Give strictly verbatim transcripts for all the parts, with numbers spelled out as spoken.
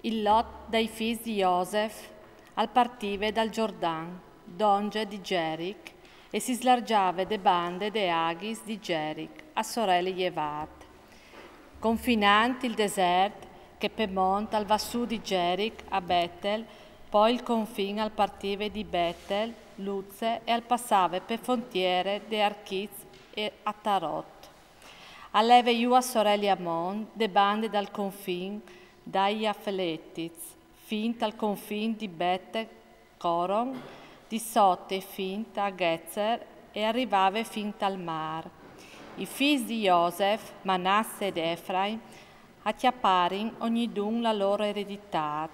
Il lot dai fis di Josef al partive dal Giordan, dongje di Geric, e si slargjave de bande de aghis di Geric, a sorele Jevat. Confinant il desert che pe mont al va su di Geric a Betel, po il confin al partive di Betel, Luze, e al passave pe frontiere de Archiz e Atarot. Al leve jù a sorele Amon, de bande dal confin dai Afeletiz, fin al confin di Bete Coron, di sot e fin a Gezer, e al rivave fin al mar. I fis di Josef, Manasse ed Efraim, a cjaparin ognidun la lor ereditât.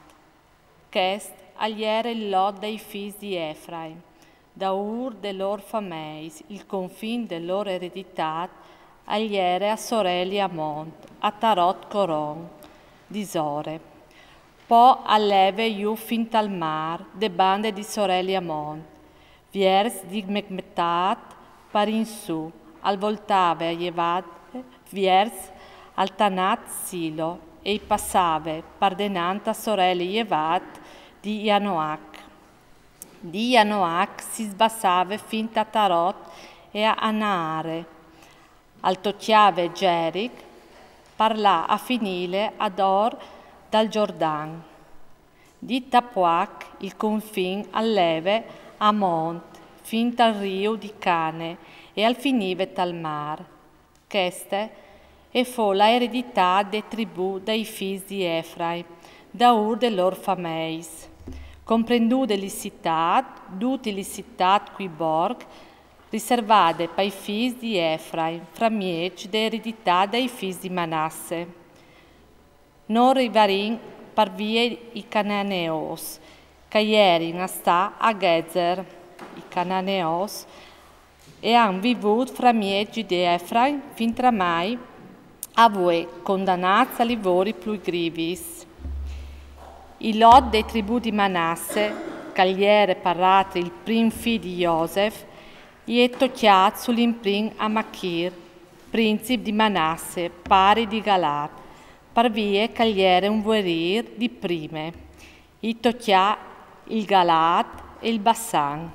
Chest al jere il lot dai fis di Efraim, daûr de lôr fameis. Il confin de lôr ereditât al jere a sorele Amon, Atarot Coron, di Zore. Po al leve jù fin al mar, de bande di sorele Amon, viers di Mecmetat par in su, al voltave a Jevat viers al Tanat Silo, e i passave par denant a sorele Jevat di Janoac. Di Janoac si sbassave fin a Atarot e a Anaare. Al tocjave Geric par lâ a finîle a dor dal Giordan. Di Tapuac il confin al leve a mont fin al riu di Cane e al finive tal mar. Cheste e fo la ereditât de tribù dai fis di Efraim, daûr de lôr fameis. Comprendude li citât, duti li citât cui borc, riservade pai fis di Efraim, framieç de ereditât dai fis di Manasse. No rivarin par vie i cananeos, ch'a jerin a stâ a Gezer. I cananeos e àn vivût framieç di Efraim fin tramai a vuê, condanâts a li vôri plui grivis. Il lot de tribù di Manasse, ch'al jere par altri il prin fi di Josef, i è tocjât sul imprin a Machir, princip di Manasse, pari di Galaad, par vie ch'al jere un vuerîr di prime. I tocjà il Galaad e il Bassan.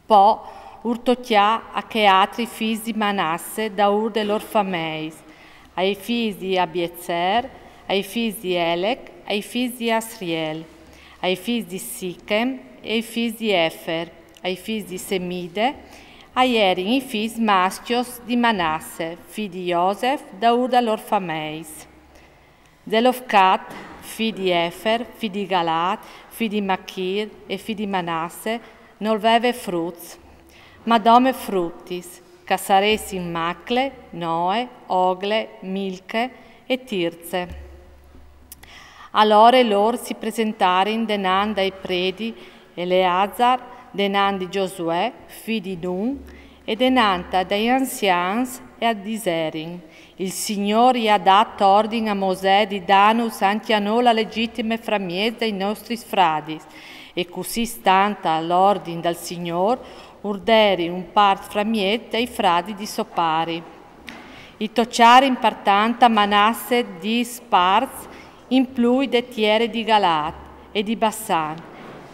Po ur tocjà a chei altri fis di Manasse daûr de lôr fameis, ai fis di Abiezer, ai fis di Elec, ai fis di Asriel, ai fis di Sichem e ai fis di Efer, ai fis di Semide, a jerin i fis mascjos di Manasse, fi di Josef, daûr da lôr fameis. Zelofcat, fi di Efer, fi di Galaad, fi di Machir e fi di Manasse, nol veve fruts, ma dome frutis, ch'a saressin Macle, Noe, Ogle, Milche e Tirze. Alore lôr si presentarin denant dai predi Eleazar, denant di Giosuè, fi di Nun, e denant dai anzians, e a diserin: Il Signôr i à dât ordin a Mosè di dânus ancje a nô la legitime framieç dai nestris fradis. E cussì, stant al ordin dal Signôr, ur deri un part framieç dai fradis di so pari. I tocjarin partant a Manasse dîs parts in plui de tiere di Galaad e di Bassan,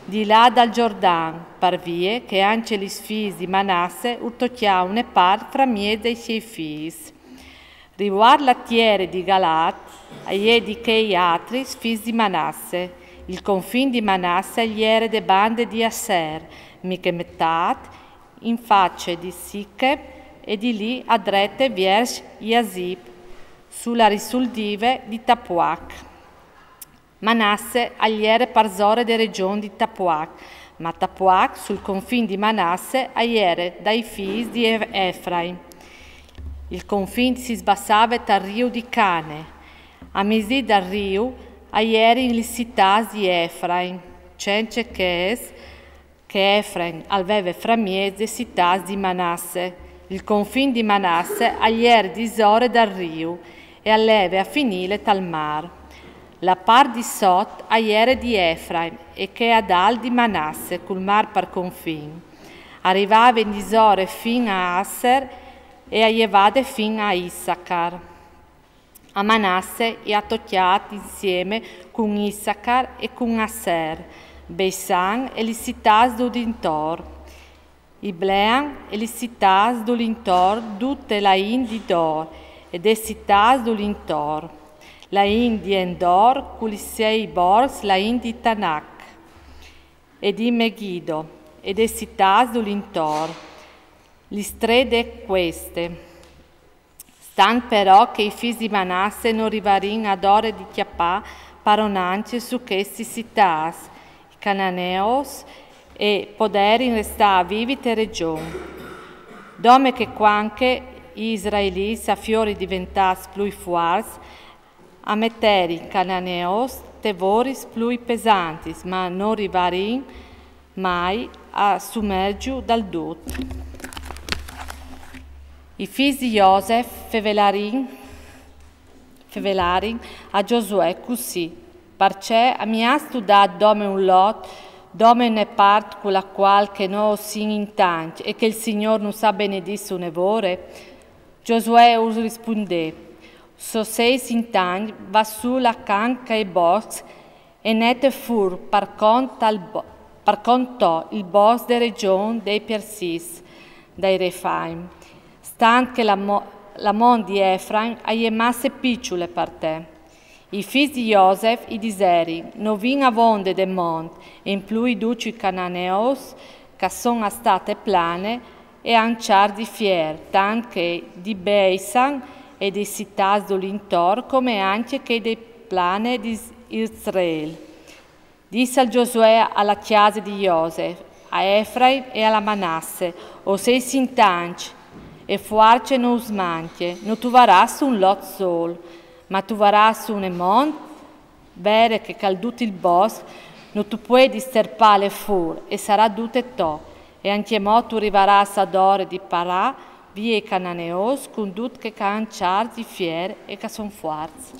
di là dal Giordan, par vie che ancje lis fis di Manasse ur tocjà une part framieç dai siei fis. Rivuart la tiere di Galaad, a je di chei altris fis di Manasse. Il confin di Manasse al jere de bande di Aser, Micmetat, in face di Sichem, e di li a drete viers Iasib, su la risuldive di Tapuac. Manasse al jere parsore de regjon di Tapuac, ma Tapuac sul confin di Manasse a jere dai fis di E-, Efraim. Il confin si sbassave tal riu di Cane. A misdì dal riu a jerin lis citâts di Efraim, cence chês che Efraim al veve framieç des citâts di Manasse. Il confin di Manasse al jere disore dal riu e al leve a finîle tal mar. La part di sot a jere di Efraim e chea dal di Manasse, cul mar par confin. A rivave in disore fin a Aser e a jevade fin a Issacar. A Manasse i à tocjât insiemi cun Issacar e cun Aser, Beisan e lis citâts dul'intor, Iblean e lis citâts dul'intor, dute la int di Dor e des citâts dul'intor, la int di Endor cu lis siei borcs, la int di Tanac e di Megido e des citâts dul'intor, lis trê de cueste. Stant però che i fîs di Manasse no rivarìn adore di cjapâ paronance su chestis citâts, i cananeos, e poderin restâ a vivi te region. Dome che cuant che i israelits a fiorin diventâts plui fuarts, a meterin i cananeos te voris plui pesantis, ma no rivarìn mai a sumergjus dal dut. I fîs di Josef fevelarin, fevelarin a Giosuè cussì: Parcè mi âstu dât dome un lot, dome une part cu la cuâl che no o sin in tancj e che il Signôr nus à benedîts une vore? Giosuè ur rispundè: Se o sês in tancj, va sù la cant che i boscs e nete fûr par cont al bo-, par cont to il bosc de region dai Perzits, dai Refaim, stant che la mo-, la mont di Efraim e je masse piçule par te. I fîs di Josef i diserin: No vin avonde de mont, e in plui ducj i cananeos ch'a son a stâ te plane e àn cjârs di fier, tant chei di Beisan e des citâts dul'intor, come ancje chei de plane di Israel. Dissal Giosuè a la cjase di Josef, a Efraim e a la Manasse: O sês in tancj, e fuarce no us mancje, no truvarâstu un lot sôl, ma truvarâstu une mont vere che chel dut il bosc no tu puedis sterpâle fûr, e sarà dute to, e ancjemò tu rivarâs adore di parâ vie i cananeos cun dut che ch'a àn cjârs di fier e ch'a son fuarts.